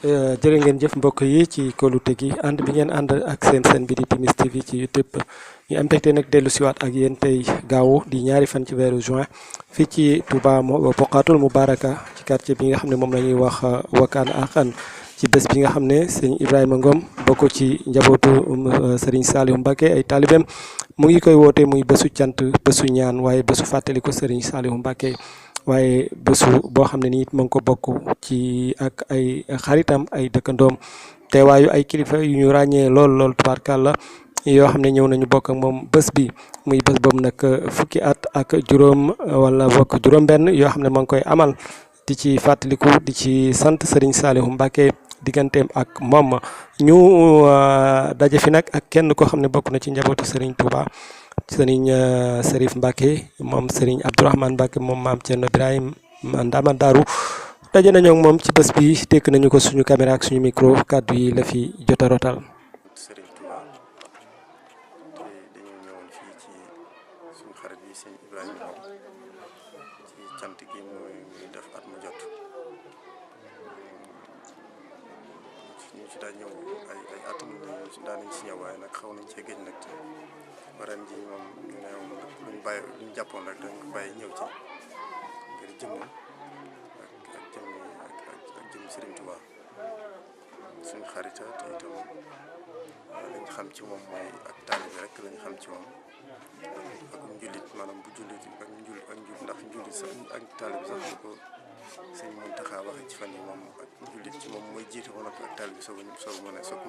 jërë ngeen jëf mbokk yi ci kóolute gi ànd bi ngeen ànd ak seen bi di Timis TV ci YouTube ñu am mbégte nag dellu siwaat ak yéen tey gaawu di ñaari fan ci weeru juin fii ci Touba Bokhatul Moubaraka ci quartier bi nga xam ne moom la ñuy wax Wakana Haqqan ci bés bi nga xam ne sëñ Ibrahima Ngom bokk ci njabootu Serigne Saliou Mbacké ay taalibeem mu ngi koy woote muy bésu cant bésu ñaan waaye bésu fàttaliku Serigne Saliou Mbacké waaye bésu boo xam ne nii it ma ngi ko bokk ci ak ay xaritam ay dëkkandoom teewaayu ay kilifa yu ñu ràññee lool tubaarkàlla yoo xam ne ñëw nañu bokk ak moom bés bi muy bés boobu nag fukki at ak juróom wala bokk juróom-benn yoo xam ne ma ngi koy amal di ci fàttaliku di ci sant Serigne Saliou Mbacké digganteem ak moom ñu daje fi nag ak kenn koo xam ne bokk na ci njabootu Serigne Touba. Serigne Serif Mbacké moom Serigne Abdourahmane Mbacké moom maam Thierno Birahim Ndama Daaru daje nañoo ak moom ci bés bi dégg nañu ko suñu caméra ak suñu micro kàddu yi la fi jot a rotal. Serigne Touba te dañoo ñëwoon fii ci suñu xarit bi sëñ Ibrahima ci cant gi muy def at mu jot ñu ci daa ñëw ay at daan nañ ci ñëw waaye nag xaw nañ cee géej nag ren ji moom ñu ne luñ bàyyi luñ jàppoon rek dañ ko bàyyi ñëw ci ngir jëmm ak jëmm Serigne Touba suñu xarita te itam lañ xam ci moom mooy ak taalibe rek lañ xam ci moom ak njullit maanaam bu jullit ak njul ndax njullit sax ak taalibe sax ñu ko sëñ Mountakha waxe ci fan yi moom ak njullit ci moom mooy jiite ba noppi ak taalibe soog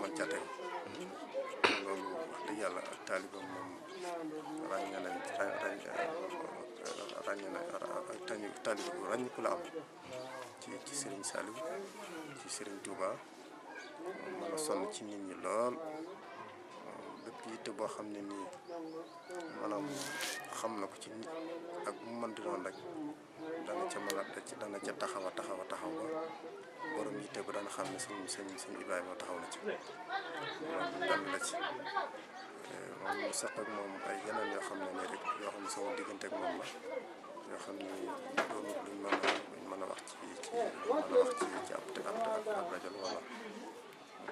mën caa tegu loolu wax dëgg yàlla ak taalibe moom ràññee na taalibe bu ràññiku la am ci Serigne Saliou ci Serigne Touba mën a sonn ci nit ñi lool bépp yitte boo xam ne nii maanaam xam na ko ci nit ak mu mën di doon rek dana ca mën a dana ca taxaw ba borom yitte ba dana xam ne sëñ Ibrahima taxaw na ci loolu benn la ci moom mu sax ak moom ay yeneen yoo xam ne nii rek yoo xam ne sama diggante ak moom la yoo xam ne doonut luñ mën a wax ci ab rajo wala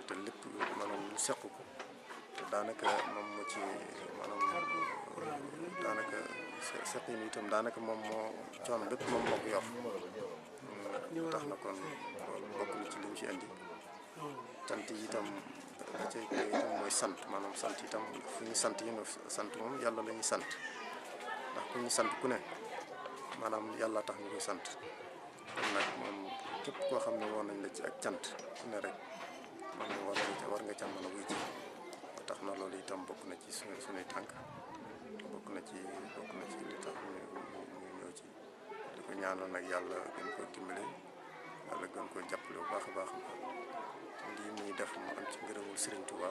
te lépp maanaam ñu seq ko te daanaka moom moo ci maanaam daanaka seq yi itam daanaka moom moo coono bépp moom moo ko yor tax na kon loolu bokk na ci li ñu fi indi sant yi itam da cay itam mooy sant maanaam sant itam fu ñu sant yi ñu sant moom yàlla la ñuy sant ndax ku ñu sant ku ne maanaam yàlla tax ñu koy sant kon nag moom képp koo xam ne woon nañ la ci ak cant ku ne rek man war nga ca mën a wuy ci ba tax na loolu itam bokk na ci suñuy tànk bokk na ci li tax ñu ñëw ci di ko ñaanal nag yàlla gën koo dimbale yàlla gën koo jàppale bu baax a baax lii muy def mu am ci ngërëmul Serigne Touba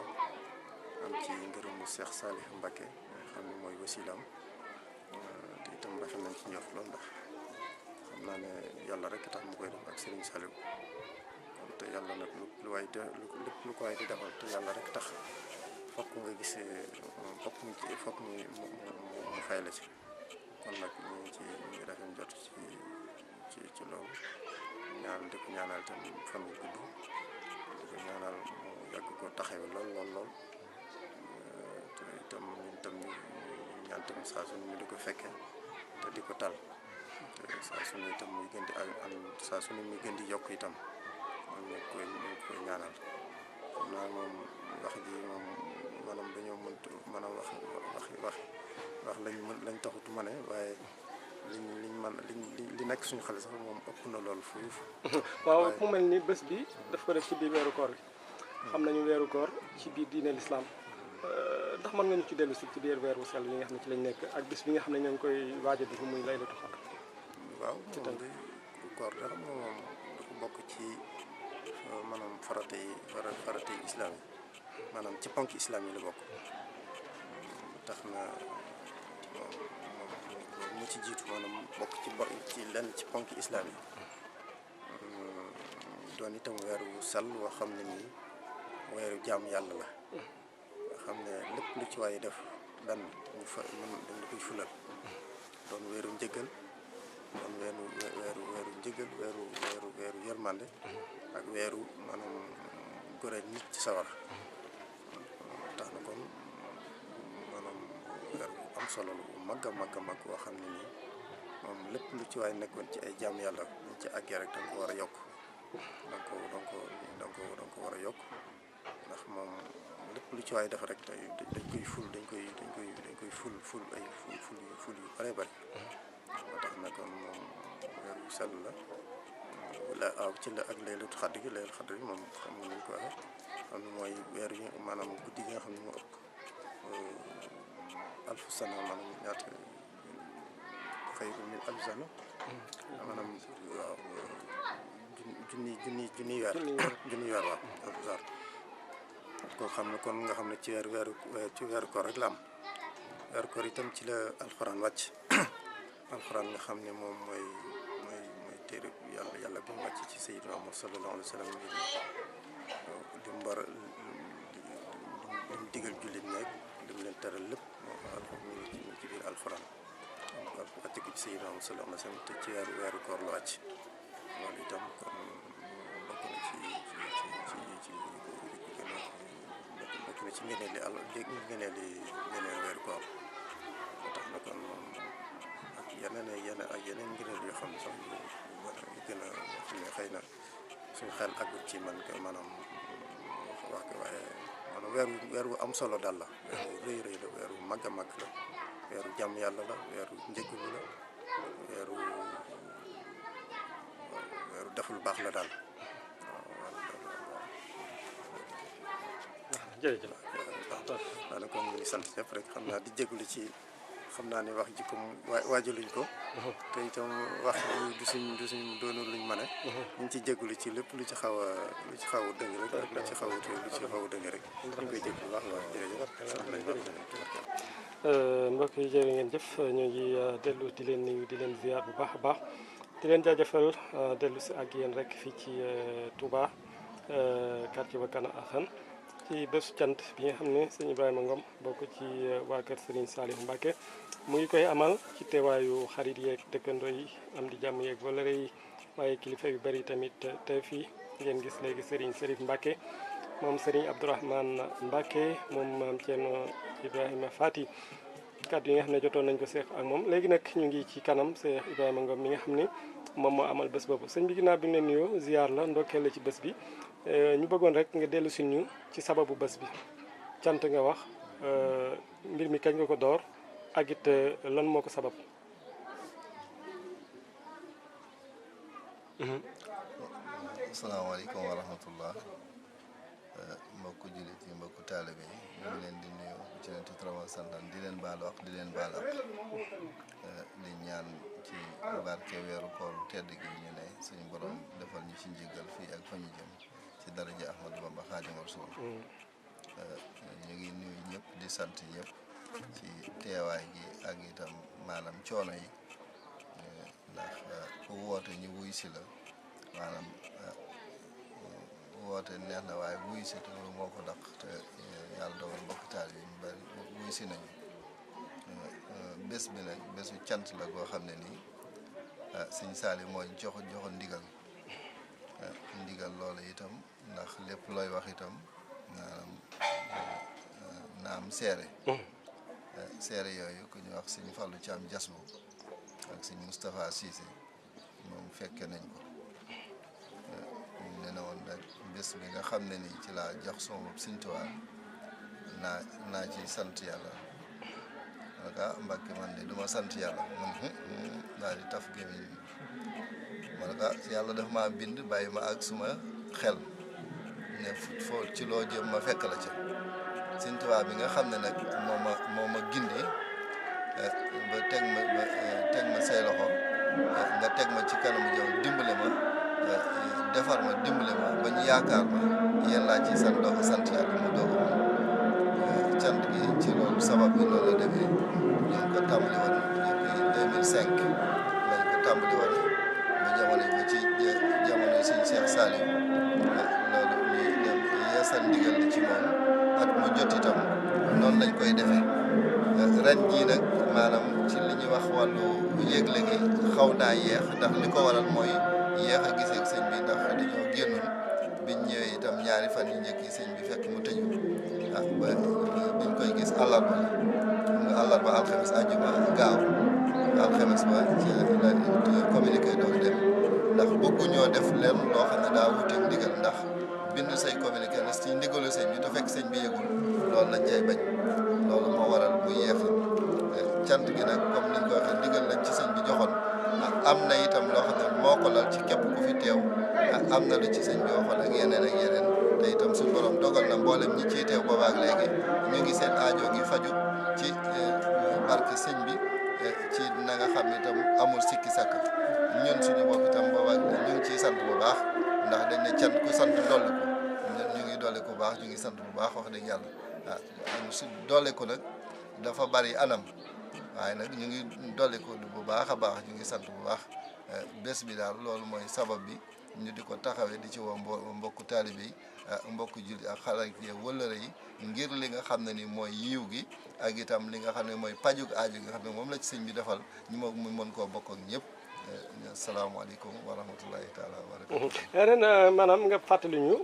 am ci ngërëmul Cheikh Salih Mbacké nga xam ne mooy wasilaam te itam rafet nañ ci njort lool ndax xam naa ne yàlla rek tax mu koy def ak Serigne Saliou kon te yàlla nag lépp lu ko waay di defal te yàlla rek tax fokk nga gisee fokk mu fay la ci kon nag ñu ngi rafet njort ci loolu di ko ñaanal tam fan wu gudd di ko ñaanal mu yàgg ko taxawee lool te itam ñun tam ñu ñaan tam saa su ñu di ko fekkee te di ko tal te saa su ne itam muy gën di saa su ne muy gën di yokk itam ñu koy ñaanal xam naa moom wax ji moom maanaam dañoo mëntu mën a wax lañ taxutu ma ne waaye li nekk suñu xale sax moom ëpp na loolu fuuf. waaw mu mel ni bés bi daf ko def ci biir weeru koor gi xam nañu weeru koor ci biir diine l'islam ndax mën nga ñu ci dellu si ci biir weeru sell yi nga xam ne ci lañ nekk ak bés bi nga xam ne ñoo ngi koy waaj a dugg muy laylatul qadr. waaw ci tànk koor da xam nga moom dafa bokk ci maanaam farata yi islam yi maanaam ci ponk islam yi la bokk tax na moom mu ci jiitu maanaam bokk ci lenn ci ponk islam yi doon itam weeru sell woo xam ne nii weeru jaam yàlla la nga xam ne lépp lu ci waaye def benn dañ la koy fulal doon weeru njëggal doon weeru njëgal weeru yërmande ak weeru maanaam goreel nit ci sawar tax na kon maanaam weer bu am solo la bu mag a mag boo xam ne nii moom lépp lu ci waay nekkoon ci ay jàmm yàlla ñu ci àggee rek da nga ko war a yokk da nga ko war a yokk ndax moom lépp lu ci waay def rek tey dañ koy ful ful ay ful yu bare bari moo tax na kon moom weer wu sell la waaw ci la ak laylatul xadr gi moom xam nga ni ko waxee xam ne mooy weer yi maanaam guddi gi nga xam ne moo ëpp alfu sana maanaam ñaata xayru min alfi sana maanaam waaw junni weer waaw alfusar koo xam ne kon nga xam ne ci weeru koor rek la am weeru koor itam ci la alxuraan wàcc alxuraan nga xam ne moom mooy téere yàlla bi mu wàcc ci sayyidina Muhammad sallallahu alayhi wa sallam ngir lim digal jullit ñeeg lim leen teral lépp mi ngi ci biir alxuraan wàcc ko ci sayyidina Muhammad sallallahu alayhi wa sallam te ci weeru koor la wàcc loolu itam kon bokk na ci ngëneeli weeru koor moo tax na kon moom ak yeneen ngëneel yoo xam ne sax yu gën a xam ne xëy na suñu xel àggut ci man ko maanaam wax ko waaye maanaam weer wu am solo daal la weer wu rëy la weer wu mag a mag la weeru jàmm yàlla la weeru njëggalu la weeru def lu baax la daal jërëjëf waaw kon ñu ngi sant ñëpp rek xam naa di jégalu ci xam naa ne wax ji comme waajaluñ ko te itam wax du suñ doonu luñ mën a ñu ngi ci jégalu ci lépp lu ci xaw a dëng rek ak lu ci xaw a dëng rek ñu koy jégalu wax waaw jërëjëf sant nañ mbokk yi jërë ngeen jëf ñu ngi dellu di leen nuyu di leen ziar bu baax a baax di leen jaajëfal dellu si ak yéen rek fii ci Touba quartier Wakana Hassane ci bésu cant bi nga xam ne sëñ Ibrahima Ngom bokk ci waa kër Serigne Saliou Mbacké mu ngi koy amal ci teewaayu xarit yeeg dëkkandoo yi am di jàmm yeeg wala yi waaye kilifa yu bari tamit te fii ngeen gis léegi Serigne Serif Mbacké moom Serigne Abdourahmane Mbacké moom maam Thierno Ibrahima Fati kàddu yi nga xam ne jotoon nañ ko seex ak moom léegi nag ñu ngi ci kanam Cheikh Ibrahima Ngom mi nga xam ne moom moo amal bés boobu sëñ bi ginnaaw bi ñu leen nuyoo ziar la ndokkeel la ci bés bi ñu bëggoon rek nga dellu si ñu ci sababu bés bi cant nga wax mbir mi kañ nga ko door ak it lan moo ko sabab. asalaamaaleykum wa rahmatullah mbokku jullit yi mbokku taalibe yi ñu ngi leen di nuyu ci leen tutrawa santan di leen baal wax di leen baal ak di ñaan ci barke weeru koor tedd gi ñu ne suñu borom defal ñu ci njëgal fii ak fa ñu jëm ci daraja Ahmadou Bamba Xaadimu Rasuul ñu ngi nuyu ñëpp di sant ñëpp ci teewaay gi ak itam maanaam coono yi ndax ku woote ñu wuy si la maanaam woote neex na waaye wuy si te loolu moo ko daq te yàlla dogal mbokk taal yi ñu bari wuy si nañu bés bi nag bésu cant la goo xam ne nii sëñ Saliou mooy joxoon ndigal loolu itam ndax lépp looy wax itam maanaam na am seere seere yooyu ku ñu wax sëñ Fallou Thiam Jasbu ak sëñ Moustapha Cissé moom fekke nañ ko ne na woon rek bés bi nga xam ne nii ci laa jox sama bopp Sëñ Tuubaa naa ci sant yàlla manaka Mbàkke man de duma sant yàlla man daal di taf gémmiñ manaka yàlla daf maa bind bàyyi ma ak suma xel ne foo ci loo jëm ma fekk la ca Sëñ Tuubaa bi nga xam ne nag moo ma gindi ba teg ma say loxo nga teg ma ci kanamu jaww dimbale ma defar ma dimbale ma ba ñu yaakaar ma yéen laa ci sant doo ko sant yàlla mu doog cant gi ci loolu sabab bi loolu la demee ñu ngi ko tàmbali woon depuis 2005 lañ ko tàmbali woon ba jamono ba ci jamono Sëñ Cheikh Saliou loolu ñu dem yeesal ndigal li ci moom at mu jot itam noonu lañ koy defee ren jii nag maanaam ci li ñuy wax wàllu yëgle gi xaw naa yeex ndax li ko waral mooy yeex a gisee sëñ bi ndax dañoo génnoon biñ ñëwee itam ñaari fan yu njëkk yi sëñ bi fekk mu tëju ba biñ koy gis àllarba la xam nga àllarba alxames àjjuma gaaw alxames ba ci la communiqué doog dem ndax bëgguñoo def leen loo xam ne daa wuteeg ndigal ndax bind say communiqué la ci ndigalu sëñ bi te fekk sëñ bi yëgul loolu lañ cay bañ loolu moo waral mu yeexi cant gi nag comme niñ ko waxee ndigal lañ ci sëñ bi joxoon am na itam loo xam ne moo ko lal ci képp ku fi teew am na lu ci sëñ bi waxoon ak yeneen te itam suñu borom dogal na mboolem ñi ciy teew boobaak léegi ñu ngi seen aajo gi faju ci barke sëñ bi ci na nga xam itam amul sikki sakk ñun suñu bopp itam boobaak ñu ngi ciy sant bu baax ndax dañ ne cant ku sant dolli ko ñu ngi dolli ko bu baax ñu ngi sant bu baax wax dëgg yàlla su dolli ko nag dafa bari anam waaye nag ñu ngi dolli ko bu baax a baax ñu ngi sant bu baax bés bi daal loolu mooy sabab bi ñu di ko taxawee di ci woo mbokku taalibe yi mbokku julli ak xarit yi wëllëre yi ngir li nga xam ne ni mooy yiw gi ak itam li nga xam ne mooy pajug aaju nga xam ne moom la ci sëñ bi defal ñu mu mën koo bokk ak ñëpp. asalaamaaleykum wa rahmatullahi taala wa barakatu. ren maanaam nga fàttali ñu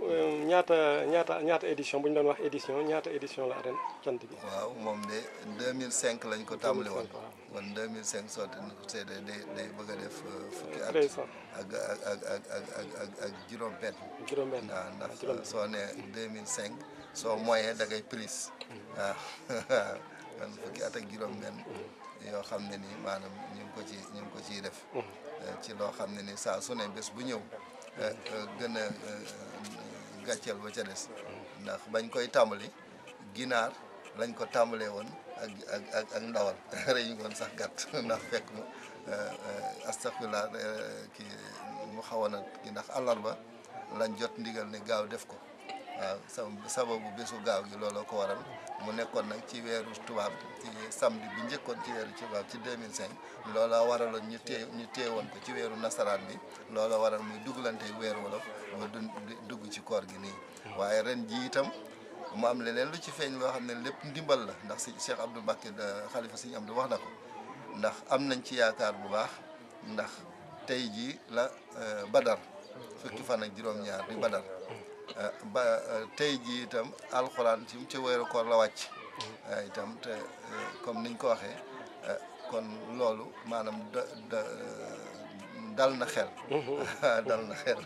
ñaata édition bu ñu doon wax édition ñaata édition la ren cant gi. waaw moom de 2005 lañ ko tàmbali woon. kon 2005 soo seetee day bëgg a def fukki at. ak juróom-benn. juróom-benn waaw ndax soo nee 2005 soo moyen da ngay prise. waaw kon fukki at ak juróom-benn. yoo xam ne ni maanaam ñu ngi ko ciy def ci loo xam ne ni saa su ne bés bu ñëw gën a gàcceel ba ca des ndax bañ koy tàmbali ginaar lañ ko tàmbalee woon ak ndawal rey ñu woon sax gàtt ndax fekk mu astafurlah kii mu xawoon a ki ndax àllarba lañ jot ndigal ne gaaw def ko waaw sababu bésu gaaw gi looloo ko waral mu nekkoon nag ci weeru tubaab ci samedi bi njëkkoon ci weeru tubaab ci 2005 loola waraloon ñu téye woon ko ci weeru nasaraan bi loola waral muy dugalante weeru wolof ba dugg ci koor gi nii waaye ren ji itam mu am leneen lu ci feeñ loo xam ne lépp ndimbal la ndax si Cheikh Abdou Mbacké xalifa Sëñ Amdu wax na ko ndax am nañ ci yaakaar bu baax ndax tey jii la Badar fukki fan ak juróom-ñaar di Badar tey jii itam alxuraan ci weeru koor la wàcc itam te comme niñ ko waxee kon loolu maanaam dal na xel dal na xel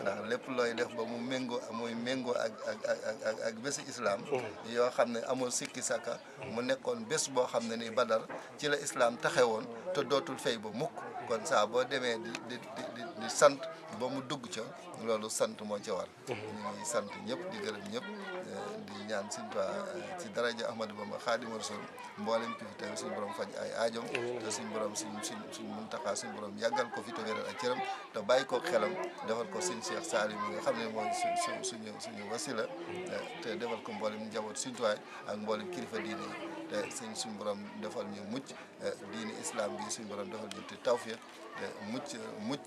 ndax lépp looy def ba mu méngoo ak bési islam yoo xam ne amul sikki saka mu nekkoon bés boo xam ne ni Badar ci la islam taxewoon te dootul fay ba mukk kon saa boo demee di sant ba mu dugg ca loolu sant moo ca war ñu ngi sant ñëpp di gërëm ñëpp di ñaan Sëñ Tuubaa ci daraja Ahmadou Bamba Xaadimu Rasuul mboolem ki fi teew suñu borom faj ay aajom te suñu borom suñ Muntaxa suñu borom yàggal ko fi te wéral ak cëram te bàyyi ko xelam defal ko Sëñ Cheikh Salim mi nga xam ne mooy suñu wasila te defal ko mboolem njaboot Sëñ Tuubaa ak mboolem kilifa diine yi te suñu borom defal ñu mucc diine islam bi suñu borom defal ñu te tawfiq te mucc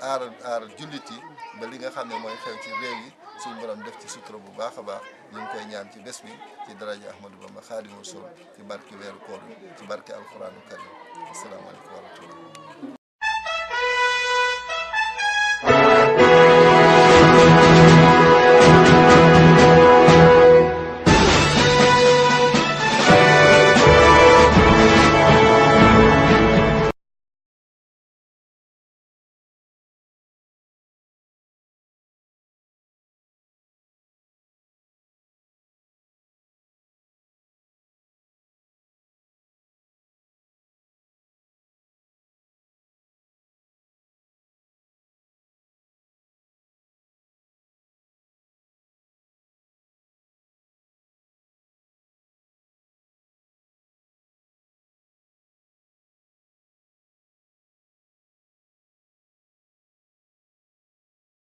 aar jullit yi ba li nga xam ne mooy xew ci réew yi suñu borom def ci sutura bu baax a baax ñu ngi koy ñaan ci bés bi ci daraja Ahmadou Bamba Xaadimu Rasuul ci barke weeru koor ci barke alquraanu karim asalaamaaleykum wa rahmatullah